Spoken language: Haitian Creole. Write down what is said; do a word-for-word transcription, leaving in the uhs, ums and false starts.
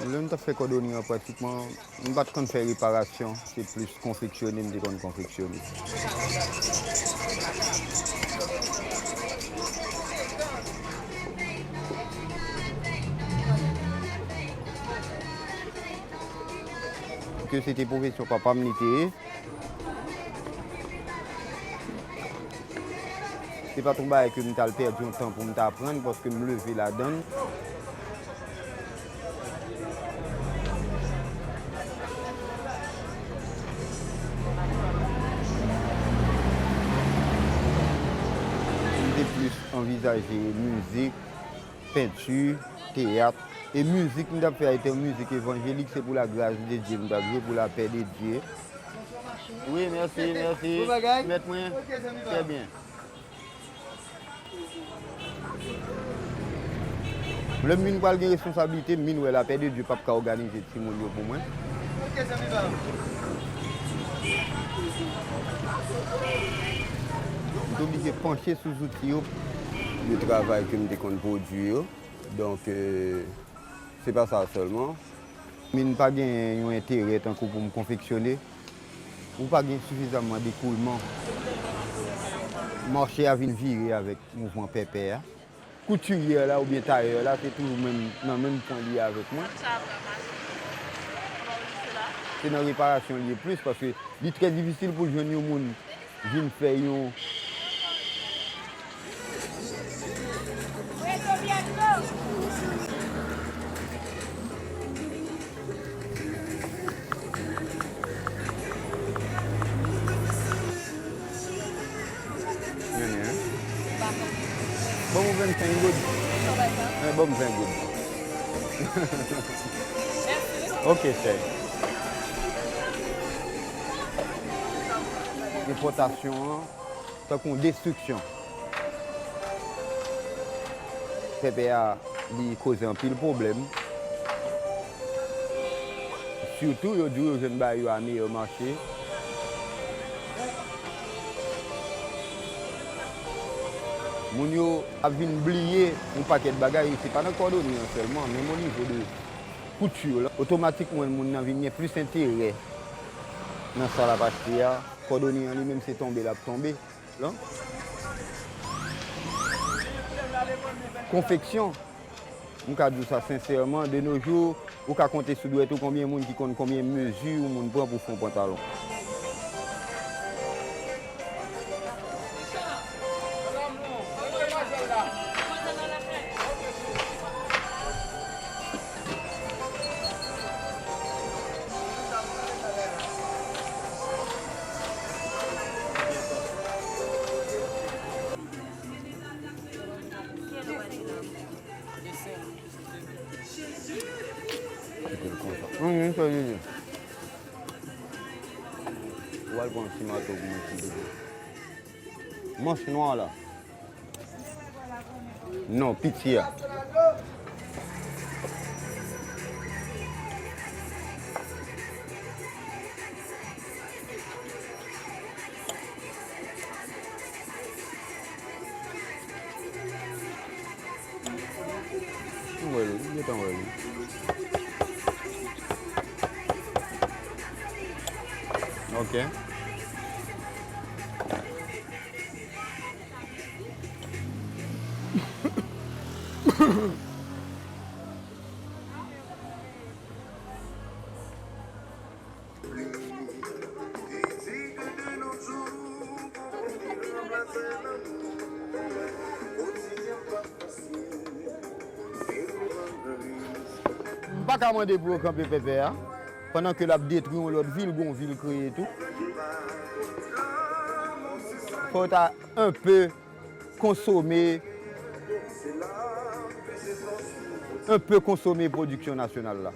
Lè m t ap fè kòdonye an, pratikman, m pa t konn fè reparasyon, se plis konfeksyone m te konn konfeksyone. Ke se te pwofesyon papa m li te ye. Se pa t yon bagay ke m t al pèdi yon tan pou m ta aprann, paske m leve ladan l. M te plis anvizaje mizik, penti, teyat. E mizik m t ap fè a, se te yon mizik evanjelik, se pou la grâce de Dieu m t ap jwe, pou la paix de Dieu. Wi, mèsi, mèsi. Bon bagay. Mèt mwen. Ok, zanmi pa m. Trè byen. Lè m vin pral gen responsablite, m vin wè la paix de Dieu p ap ka òganize timoun yo pou mwen. Ok, zanmi pa m. M te oblije panche sou zouti yo. De travay ke m te konn pwodui yo. Donk, euh, se pa sa sèlman. Men pa gen yon enterè tankou pou m konfeksyone. Ou pa gen sifizamman dekoulman. Mache a vin vire avèk mouvman pèpè a. Koutirye la oubyen tayè la, se toujou menm, nan menm pwen li ye avèk mwen. Se nan reparasyon li ye plis, paske li trè difisil pou l jwenn yon moun vin fè yon. Ban mwen vennsenk goud. Eh, ban m ven goud. Ok, chè. Depòtasyon an, tankou yon destriksyon. Pèpè a, li koze anpil pwoblèm. Sitou, yo di w yo jwenn bagay yo a meyè mache. Moun yo ap vin bliye yon pakèt bagay, se pa nan kòdonye an sèlman, menm o nivo de kouti la, otomatikman moun nan vin gen plis enterè nan sa l ap achte a. Kòdonye an li menm se tonbe l ap tonbe. Non? Konfeksyon. M ka di w sa sensèman, de nos jours, ou ka konte sou dwèt ou konbyen moun ki konn konbyen mezi yon moun pran pou fè yon pantalon. Kite l konsa. Wi, wi, sa li ye. Ou al pran ti mato pou mwen, ti bebe. Manch nwa la. Non, piti a. M wè l wi, m gentan wè l wi. Ok. M pa ka mande pou yo kanpe pèpè a, pandan ke l ap detwi yon lòt vil, gon vil kreye tou. Fò yo ta un peu konsome, un peu konsome pwodiksyon nasyonal la.